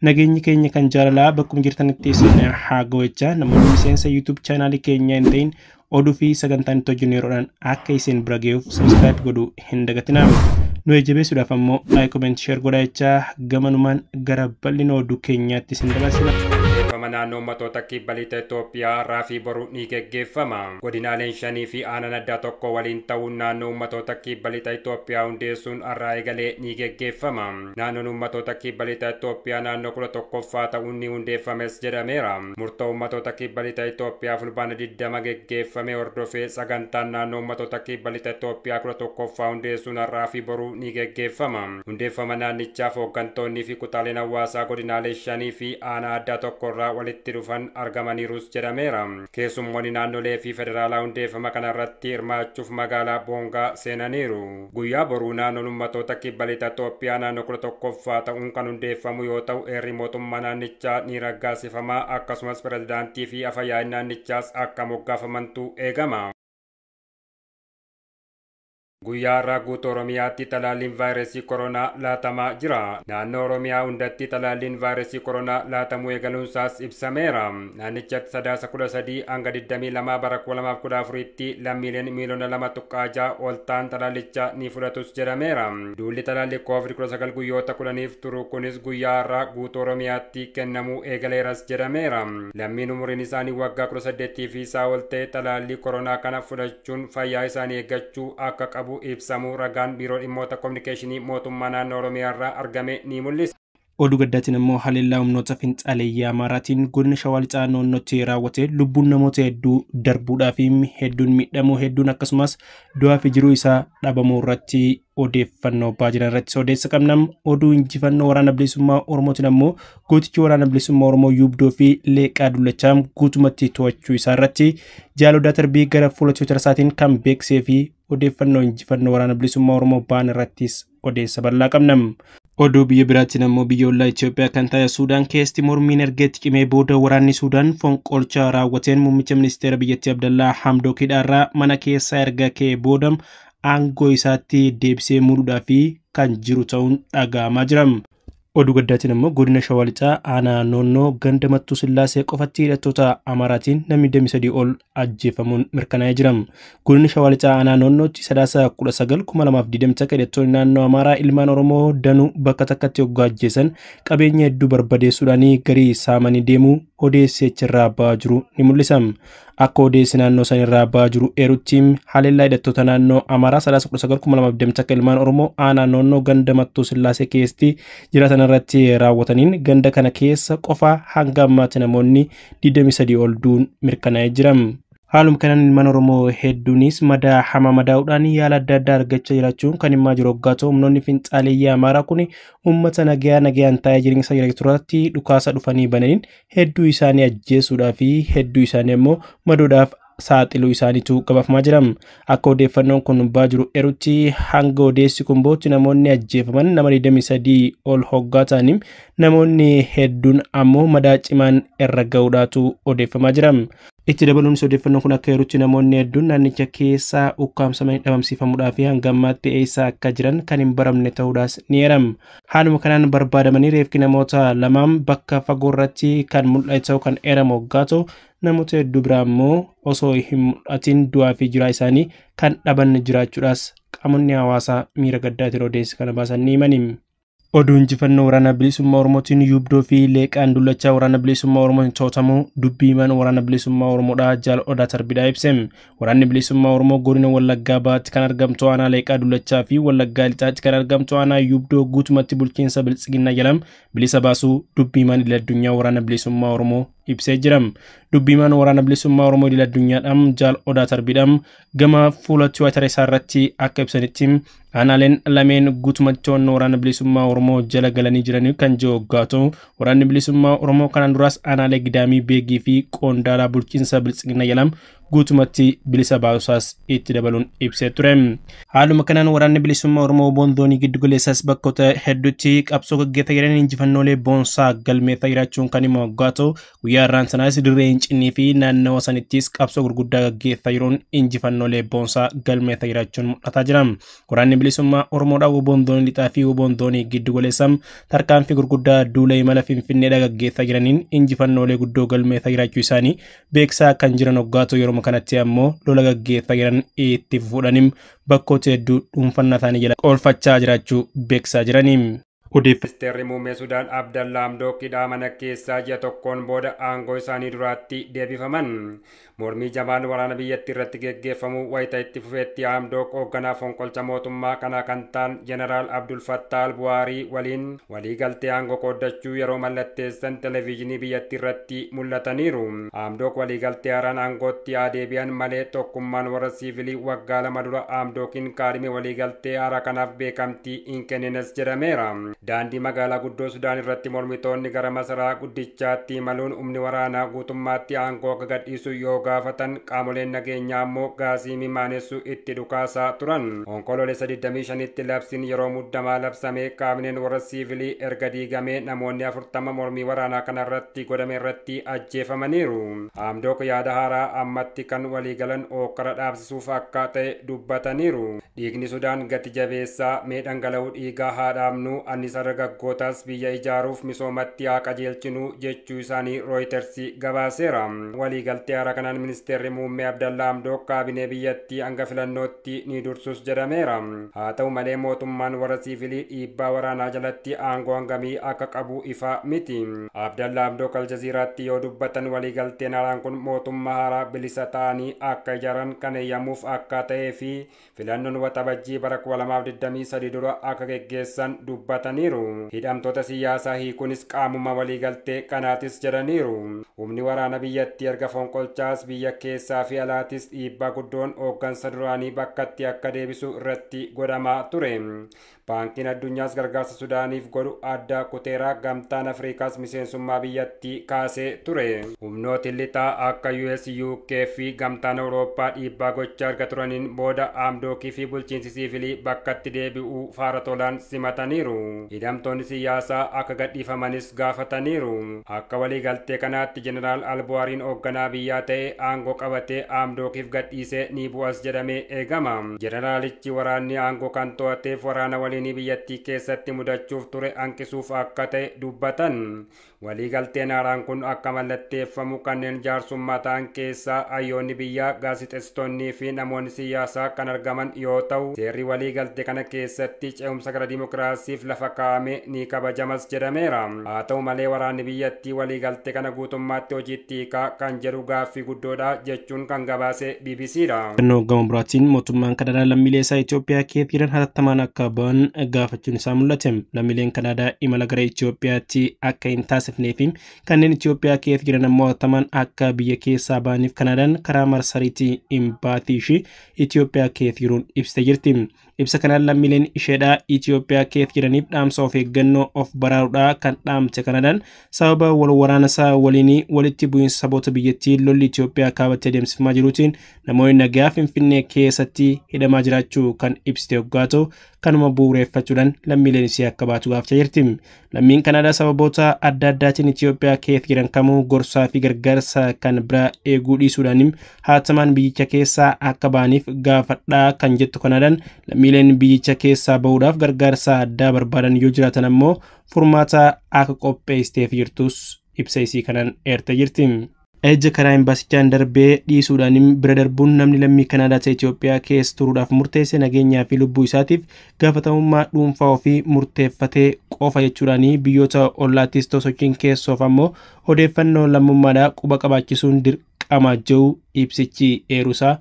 Nageenyi keenya kan jaalalaa bakkuma jirtanitti isin haa ga'u. Namoonni miseensa YouTube chaanaalii keenyaa hin ta'in oduu fi sagantaan itti hojjennu yeroodhaan akka isin bira ga'uuf subscribe godhuu hin dagatinaa. Nu jajjabeessuudhaaf ammoo like, comment, share godhaa jechaa gamanumaan gara bal'ina oduu keenyaatti isin dabarsina. Hundeeffama naannoo uummattoota kibba lixa Itoophiyaa har'aa fi boru ni geggeeffama. Godinaaleen shanii fi aanaan addaa tokko waliin ta'uun naannoo uummattoota kibba lixa Itoophiyaa hundeessuun har'aa eegalee ni geggeeffama. Naannoon uummattoota kibba lixa Itoophiyaa naannoo 11ffaa ta'uun ni hundeeffames jedhameera. Murtoo uummattoota kibba lixa Itoophiyaa fulbaana 20 geggeeffame hordofee sagantaan naannoo uummattoota kibba lixa Itoophiyaa 11ffaa hundeessuun har'aa fi boru ni geggeeffama. Hundeeffama naannichaaf hooggantoonnii fi kutaaleen hawaasaa godinaalee shanii fi aanaa addaa tokko irraa walitti dhufan argamaniirus jedhameera. Keessummoonni naannolee fi federaalaa hundeeffama kanarratti hirmaachuuf magaalaa Boongaa seenaniiru. Guyyaa boruu naannoon uummattoota kibba lixa Itoophiyaa naannoo 11ffaa ta'uun kan hundeeffamu yoo ta'u, heerri mootummaa naannichaa ni raggaasifama, akkasumas pirezidaantii fi afyaa'in naannichaas akka moggaafamantu eegama. Guyyaa har'aa guutuu Oromiyaatti talaalliin vaayirasii koronaa laatamaa jira. Naannoo Oromiyaa hundatti talaalliin vaayirasii koronaa laatamuu eegaluunsaas ibsameera. Naannichatti Sadaasa 13 hanga 22 bara 2014tti lammiileen miiliyoona 2.6 ol ta'an talaallicha ni fudhatus jedhameera. Duulli talaallii COVID-19 guyyoota 10f turu kunis guyyaa har'aa guutuu Oromiyaatti kennamuu eegaleeras jedhameera. Lammiin umuriin isaanii waggaa 18 fi isaa ol ta'e talaallii koronaa kana fudhachuun fayyaa isaanii eeggachuu akka qabu ibsamuu ragaan biiroo dhimmoota kominikeeshinii mootummaa naannoo Oromiyaa irraa argame ni mul'isa. Oduu gaddaatiin ammoo haleellaa humnoota finxaaleeyyii Amaaraatiin godina Shawaa Lixaa naannootti raawwate lubbuun namoota hedduu darbuudhaa fi hedduun miidhamuu, hedduun akkasumas du'aa fi jiruu isaa dhabamuu irratti odeeffannoo ba'aa jiran irratti odeessa qabna. Oduu injifannoo waraana bilisummaa Oromootiin ammoo gootichi waraana bilisummaa Oromoo Yuubdoo fi Leeqaa Dullachaa guutumatti to'achuu isaa irratti Jaal Odaa Tarbii gara fuula Tiwiitara isaatiin kan beeksisee fi odeeffannoo injifannoo waraana bilisummaa Oromoo ba'an irrattis odeessa bal'aa qabna. Oduu biyya biraatiin ammoo biyya ollaa Itoophiyaa kan ta'e Suudaan keessatti mormiin erga itti cimee booda waraanni Suudaan fonqolcha raawwateen muummicha ministeera biyyattii Abdallaa Hamdook hidhaarraa mana keessaa erga ka'ee booda aangoo isaatti deebisee muuduudhaaf kan jiru ta'uun dhaga'amaa jira. Oduu gaddaatiin ammoo godina Shawaa Lixaa aanaa Noonnoo ganda Mattuu Sillaasee qofatti hidhattoota Amaaraatiin namni 23 ol ajjeefamuun mirkanaa'ee jira. Godina Shawaa Lixaa aanaa Noonnootti Sadaasa 19 2020 hidhattoonni naannoo Amaaraa ilmaan Oromoo danuu bakka takkatti hoggaa ajjeesan qabeenya hedduu barbadeessuudhaan garii saamanii deemuu odeessi achirraa ba'aa jiru ni mul'isa. Akka odeessi naannoo sanirraa ba'aa jiru eerutti, haleellaa hidhattoota naannoo Amaaraa Sadaasa 19 2020 ilmaan Oromoo aanaa Noonnoo ganda Mattuu Sillaasee keessatti jiraatan irratti raawwataniin ganda kana keessa qofa hanga ammaatti namoonni 23 ol du'uun mirkanaa'ee jira. Haaluma kanaan ilmaan Oromoo hedduunis madaa hamaa madaa'uudhaan yaala adda addaa argachaa jiraachuun kan himaa jiru hoggaa ta'u, humnoonni finxaaleeyyii Amaaraa kun uummata nagayaa nagayaan taa'ee jireenya isaa jiraatu irratti dhukaasa dhufanii bananiin hedduu isaanii ajjeesuudhaa fi hedduu isaanii ammoo madoodhaaf saaxiluu isaaniitu gabaafamaa jira. Akka odeeffannoon kun ba'aa jiru eerutti, hanga odeessi kun bahutti namoonni ajjeefaman nama 23 ol hoggaa ta'anii namoonni hedduun ammoo madaa cimaan irra ga'uudhaatu odeeffamaa jira. Itti dabaluunis odeeffannoon kun akka eerutti, namoonni hedduun naannicha keessaa ukkaamsamanii dhabamsiifamuudhaa fi hanga ammaatti eessa akka jiran kan hin baramne ta'uudhaas ni eerama. Haaluma kanaan barbaadamanii reefki namoota lamaan bakka fagoo irratti kan mul'atu ta'uu kan eeramu hoggaa ta'u, namoota hedduu biraa immoo osoo hin mul'atin du'aa fi jiraa isaanii kan dhaban jiraachuudhaas qaamonni hawaasaa miira gaddaatiin odeessa kana baasan ni himani. Oduu injifannoo waraana bilisummaa Oromootiin Yuubdoo fi Leeqaan Dullachaa waraana bilisummaa Oromootiin to'atamuu dubbii himaan waraana bilisummaa Oromoodhaa Jaal Odaa Tarbiidhaa ibse. Waraanni bilisummaa Oromoo godina Wallaggaa Bahaatti kan argamtu aanaa Leeqaa Dullachaa fi Wallaggaa Lixaatti kan argamtu aanaa Yuubdoo guutumatti bulchiinsa Biltsiginnaa jalam bilisa baasuu dubbii himaan idil addunyaa waraana bilisummaa Oromoo ibsee jira. Dubbii himaan waraana bilisummaa Oromoo idil addunyaadhaan Jaal Odaa Tarbiidhaan gama fuula Tiwaatara isaa irratti akka ibsanitti, aanaaleen lameen guutumatti to'annoo waraana bilisummaa Oromoo jala galanii jiranii kan jiru hoggaa ta'u, waraanni bilisummaa Oromoo kanaan duraas aanaalee Gidaamii, Beegii fi Qondaalaa bulchiinsa Biltsiginnaa jalam guutumatti bilisa baasuusaas itti dabaluun ibsee ture. Haaluma kanaan waraanni bilisummaa Oromoo WBOn zoonii giddugaleessaas bakkoota hedduutti qabsoo gaggeessaa jiran injifannoolee boonsaa galmeessaa jiraachuun kan himamu waggaa ta'u, guyyaa har'aan sanaas dirree Hincinnii fi naannawa sanittis qabsoo gurguddaa gaggeessaa jiruun injifannoolee boonsaa galmeessaa jiraachuun mul'ataa jira. Waraanni bilisummaa Oromoodhaa WBOn zoonii lixaa fi WBOn zoonii giddugaleessaa tarkaanfii gurguddaa duula imala Finfinneedhaa gaggeessaa jiraniin injifannoolee guddoo galmeessaa jiraachuu isaanii beeksisaa kan jiran waggaa ta'u, yeroo kanatti ammoo lola gaggeessaa jiran itti fufuudhaan bakkoota hedduu dhuunfannaa isaanii jala oolfachaa jiraachuu beeksisaa jiranii. Ministeerri muummee Sudaan Abdallaa Hamdook hidhaa mana keessaa ji'a tokkoon booda aangoo isaanii duraatti deebifaman. Mormii jabaan waraana biyyattii irratti geggeeffamu wayita itti fufeetti Hamdook hoogganaa fonqolcha mootummaa kanaa kan ta'an Jeneraal Abdul Fattah Al-Buhaarii waliin waliigaltee aangoo qooddachuu yeroo mallatteessan televezyiinii biyyattii irratti mul'ataniiru. Hamdook waliigaltee haaraan aangootti haa deebi'an malee tokkummaan warra siivilii waggaa 2 dura Hamdookiin kaadhime waliigaltee haaraa kanaaf beekamtii hin kennines jedhameera. Daandii magaalaa guddoo Sudaan irratti mormitoonni gara masaraa guddichaatti imaluun humni waraanaa guutummaatti aangoo akka gadhiisu yoo gaafatan, qaamoleen nageenyaa ammoo gaasii mimaanessu itti dhukaasaa turan. Onkoloolessa 25tti labsiin yeroo muddamaa labsamee kaabineen warra siivilii erga diigamee namoonni 40 mormii waraanaa kanarratti godhame irratti ajjeefamaniiru. Hamdook yaada haaraa ammatti kan waliigalan ookkara dhaabsisuuf akka ta'e dubbataniiru. Dhiigni Sudaan gati jabeessaa mee dhangala'uu dhiigaa haa dhaabnu, annisaa dargaggootaas biyya ijaaruuf misoomatti haa qajeelchinu jechuu isaanii Reuters gabaaseera. Waliigaltee haaraa kanaan ministeerri muummee Abdallaa Hamdook kaabinee biyyattii hanga filannootti ni dursus jedhameera. Haa ta'u malee mootummaan warra siivilii dhiibbaa waraanaa jalatti aangoo hangamii akka qabu ifa miti. Abdallaa Hamdook Aljaziiraatti yoo dubbatan waliigalteen haaraan kun mootummaa haaraa bilisa ta'anii akka ijaaran kan eeyyamuuf akka ta'ee fi filannoon waxabajjii bara 2023 dura akka geggeessan dubbataniiru. Hidhamtoota siyaasaa hiikuunis qaamuma waliigaltee kanaatis jedhaniiru. Humni waraana biyyattii erga fonqolchaas biyya keessaa fi alaatis dhiibbaa guddoon hooggansa duraanii bakkatti akka deebisu irratti godhamaa ture. Baankiin addunyaas gargaarsa Sudaaniif godhu adda kuteeraa, gamtaan Afriikaas miseensummaa biyyattii kaasee ture. Humnooti lixaa akka US, UK fi gamtaan Awurooppaa dhiibbaa gochaa erga turaniin booda Hamdookii fi bulchiinsi siivilii bakkatti deebi'uu faara tolaan simataniiru. Hidhamtoonni siyaasaa akka gadhiifamanis gaafataniiru. Akka waliigaltee kanaatti Jeneraal Albuwaariin hoogganaa biyyaa ta'e aangoo qabatee Hamdookiif gadhiisee ni bu'as jedhamee eegama. Jeneraalichi waraanni aangoo kan to'ateef waraana waliinii biyyattii keessatti mudachuuf ture hanqisuuf akka ta'e dubbatan. Waliigalteen haaraan kun akka mallatteeffamu kanneen jaarsummaa ta'an keessaa hayyoonni biyyaa, gaazexeessitoonnii fi namoonni siyaasaa kan argaman yoo ta'u, seerri waliigaltee kana keessatti ce'umsa gara dimokiraasiif lafa kaa'ame ni kabajamas jedhameera. Haa ta'u malee waraanni biyyattii waliigaltee kana guutummaatti hojiitti hiikaa kan jedhu gaaffii guddoodha jechuun kan gabaase BBCdha. Gama biraatiin mootummaan Kanaadaa lammiilee isaa Itoophiyaa keessa jiran hatattamaan akka ba'an gaafachuun isaa mul'ate. Lammiileen Kanaadaa imala gara Itoophiyaatti akka hin taasifnee fi kanneen Itoophiyaa keessa jiran ammoo hatattamaan akka biyya keessaa ba'aniif Kanaadaan karaa marsariitii imbaatii ishee Itoophiyaa keessa jiruun ibsitee jirti. Ibsa kanaan lammiileen isheedhaa Itoophiyaa keessa jiraniif dhaamsa of eeggannoo of baraaruudhaa kan dhaamte Kanaadaan sababa wal waraansaa waliin walitti bu'iinsa saboota biyyattii lolli Itoophiyaa kaabatti adeemsifamaa jiruutiin namoonni nagaa Finfinnee keessatti hidhamaa jiraachuu kan ibsite yoggaa ta'u, kanuma bu'uureffachuudhaan lammiileen isii akka baatu gaafachaa jirti. Lammiin Kanaadaa sababoota adda addaatiin Itoophiyaa keessa jiran kamuu gorsaa fi gargaarsa kan biraa eeguu dhiisuudhaan hatattamaan biyyicha keessaa akka ba'aniif gaafadhaa kan jettu Kanaadaan lammiileen biyyicha keessaa bahuudhaaf gargaarsa addaa barbaadan yoo jiraatan ammoo furmaata akka qopheessiteef jirtus ibsa isii kanaan eertee jirti. Ejja karaa imbaasichaan darbee dhiisuudhaan bira darbuun namni lammii Kanaadaa ta'e Itoophiyaa keessa turuudhaaf murteesse nageenyaa fi lubbuu isaatiif gaafatamummaa dhuunfaa ofii murteeffatee qofa jechuudhaan biyyoota ollaattis ta'u sochiin keessoof ammoo odeeffannoo lammummaadhaa quba qabaachisuun dirqama jiru ibsichi eerusaa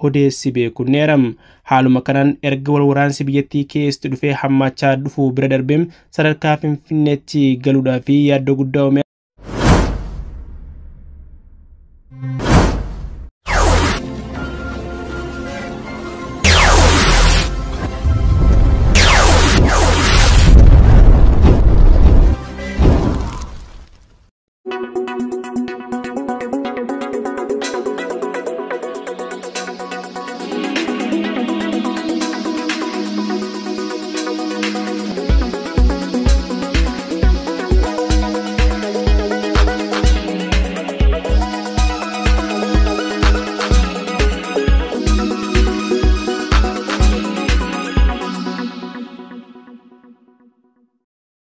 odeessi beekuun ni eerama. Haaluma kanaan erga wal waraansi biyyattii keessatti dhufee hammaachaa dhufuu bira darbeem sadarkaa Finfinneetti galuudhaa fi yaaddoo guddaa uume.